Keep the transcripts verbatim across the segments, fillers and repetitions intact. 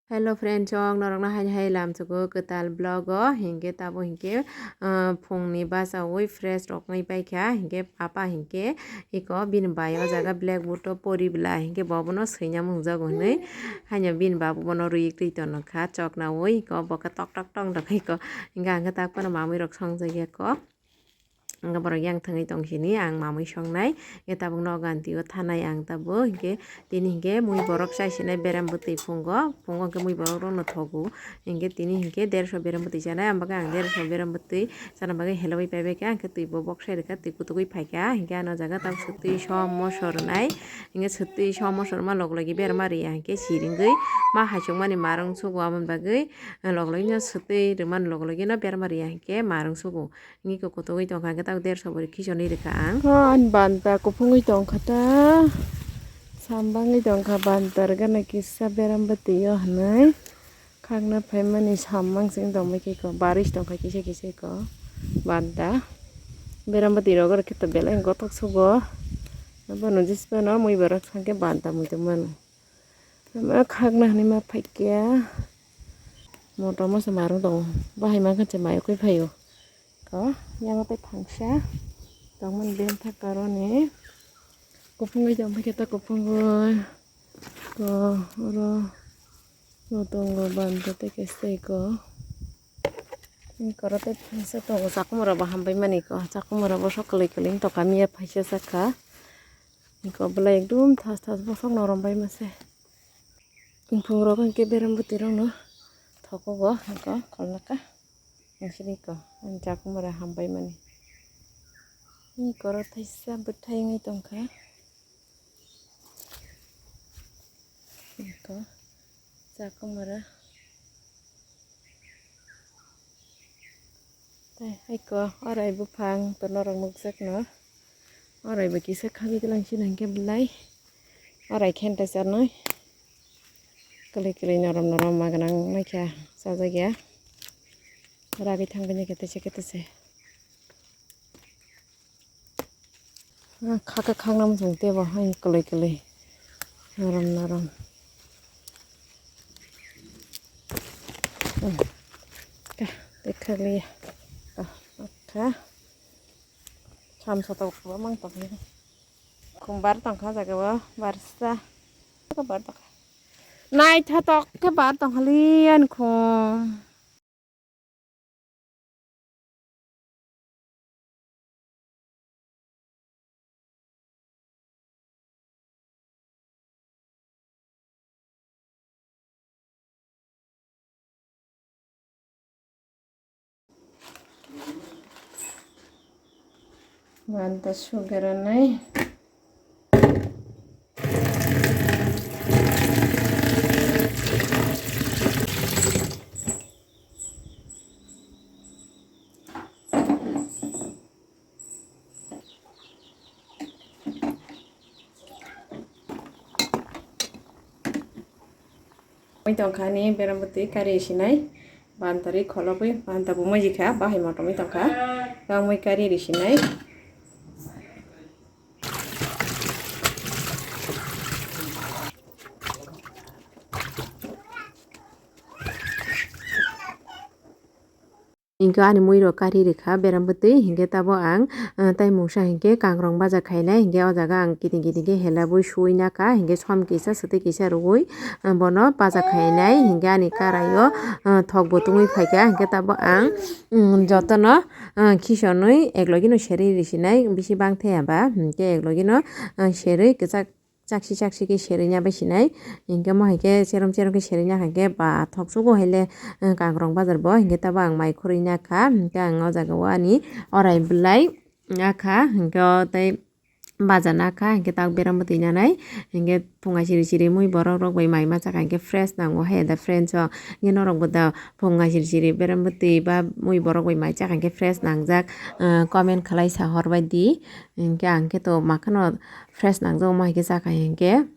Hello friends, chwng norokno hai hai lamsugo kwtal vlog o, hinkhe tabo hinkhe, ah, phungni bachaui fresh roknai paikha, hinkhe apa hinkhe iko bini bai o jaga blackboard o pori bwla, hinkhe bo bono swinani mungjago hinwi, haino bini ba bono rwi twi tonokha choknaui, iko bo khe tok tok tok tok iko, hinkhe ang khe tak phano mamui rok songjakya ko. Hingke borok yang thangwi tong sini, ang mamui songnai. Hingke tabuk nogo ang twi o thanai ang tabuk. Hingke tini hingke mui borok chai sinai berem bwtwi phungo. Phungo hingke mui borok rokno thogo. Hingke tini hingke derso berem bwtwi chanai. Ang bagwi ang derso berem bwtwi chana bagwi helogwi paibai kha. Hingke twi bo boksa rwkha, twi kutugwi phaikha. Hingke ano jaga tabuk swtwi som moso rwnai. Hingke swtwi som moso rwma log logi berma riya hingke siringwi ma hachukmani marung sugo. Aboni bagwi log logi no swtwi rwmani log logi no berma riya hingke marung sugo. Ngi khe kutugwi tongkha, hwnkhe tak derso bwrwi khichonwi rwkha ang. O ani banta kuphungwi tongkha ta, sambangwi tongkha, banta rwgana kisa berem bwtwi o hinwi khakna phaimani sammang se wng tongmani khe ko, barwi se tongkha kisa kisa ko banta. Berem bwtwi rogo rwkhe to belai gothok sugo, abono jisphano mui borok sakhe banta muitu mano. Ama khakna hinwi ma phaikya. Motom o se marwng tongo. Bahai mankha se mai ukui phaio. Ko, yango tei thangsa. Tongmani bentha karoni. Kuphungwi tong phaikhe ta kuphungwi. Ko, oro. Bo tongo banta tei kestei ko. Koro tei thangsa tongo. Chakumara bo hambai mani ko. Chakumara bo sok kwlwi kwlwi wng tongkha. Miya phaisa sakha. Iko belai ekdum thas thas bosok norom bai mase. Bumung rok hwnkhe berem bwtwi rok no thogo bo iko kholnaka. Nangsiniko ani chakumara hambai mani. Iko oro thaisa bwthai wngwi tongkha. Iko chakumara. Tei haiko orai buphang to norok nukjakno. Orai bo kisa khagwi twlang sina hwnkhe belai. Orai khenta charnwi. Kwlwi kwlwi norom norom magwnang naikha chajakya. Ragwi thangbaini khe tese khe tese. Ah, khakhe khaknam chwng tebo hai kwlwi kwlwi. Norom norom. Hmm. Ka, tei khakliya. Ah, kha. Samsa tok mang tok ni. Khum bar tongkha jaga o barsa. Bar tongkha. Naithotok khe bar tongkhaliya ani khum. Banta sugaranai. Mui tongkha ni berem bwtwi kari sinai, bantari kholobwi banta bo mojikha, bahai motomwi tongkha, tangmui kari risinai. Hinkhe ani mui rok kari rikha berem bwtwi, hinkhe tabo ang, ah, tai mungsa hinkhe kangrong baja khainai, hinkhe o jaga ang kiting kiting khe helabwi suwi nakha, hinkhe som kisa swtwi kisa rwui, ah, bono baja khainai, hinkhe ani karai o, ah, thok bo tungwi phaikha, hinkhe tabo ang, mm, jotono, ah, khisonwi eklogino serwi risinai, bisi bangthaya ba, hinkhe eklogino, ah, serwi kwchak. Chaksi chaksi khe serwi na bai sinai, hinkhe mo hai khe serom serom khe serwi na hai khe ba thok sugo hai le, eh, kangrong bazar bo, hinkhe tabo ang mai khurui na kha, hinkhe ang o jaga o ani orai bwlai na kha, hinkhe o tei baja na kha, hinkhe tak berem bwtwi nanai, hinkhe phunga siri siri mui borok rok bai mai ma chakha, hinkhe fresh nango hai da friends o, hinkhe norok bo da phunga siri siri berem bwtwi ba mui borok bai mai chakha, hinkhe fresh nangjak, eh, comment khlai sa hor bai di, hinkhe ang khe to ma kheno. Fresh nangjak omo hai khe chakha hinkhe.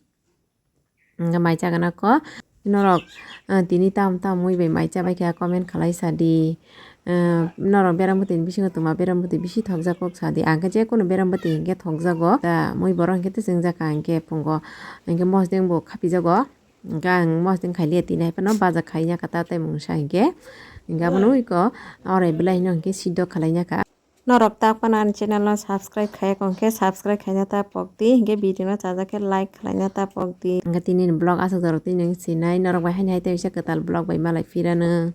Hinkhe mai chagana kho. Norok, ah, tini tam tam mui bai mai chabai kha comment khlai sa di. Ah, norok berem bwtwi ni bisingo twma berem bwtwi bisi thokjak kok sa di. Ang khe je kono berem bwtwi hinkhe thokjago. Da mui borok hinkhe tei chwngjakha hinkhe phungo. Hinkhe mosdeng bo khapijago. Hingke ang mosdeng khailiya tini hai phano baja khaina kha ta tei mungsa hingke. Hingke abono iko orai belai hino hingke sidok khalaina kha. Norok tak phano ani channel no subscribe khaiya kong khe subscribe khaina ta pokdi, hingke video no chajak khe like khalaina ta pokdi. Hingke tini ni vlog aswk jorok tini sinai norok bai haini hai tei bisa kwtal vlog bai malai phirano.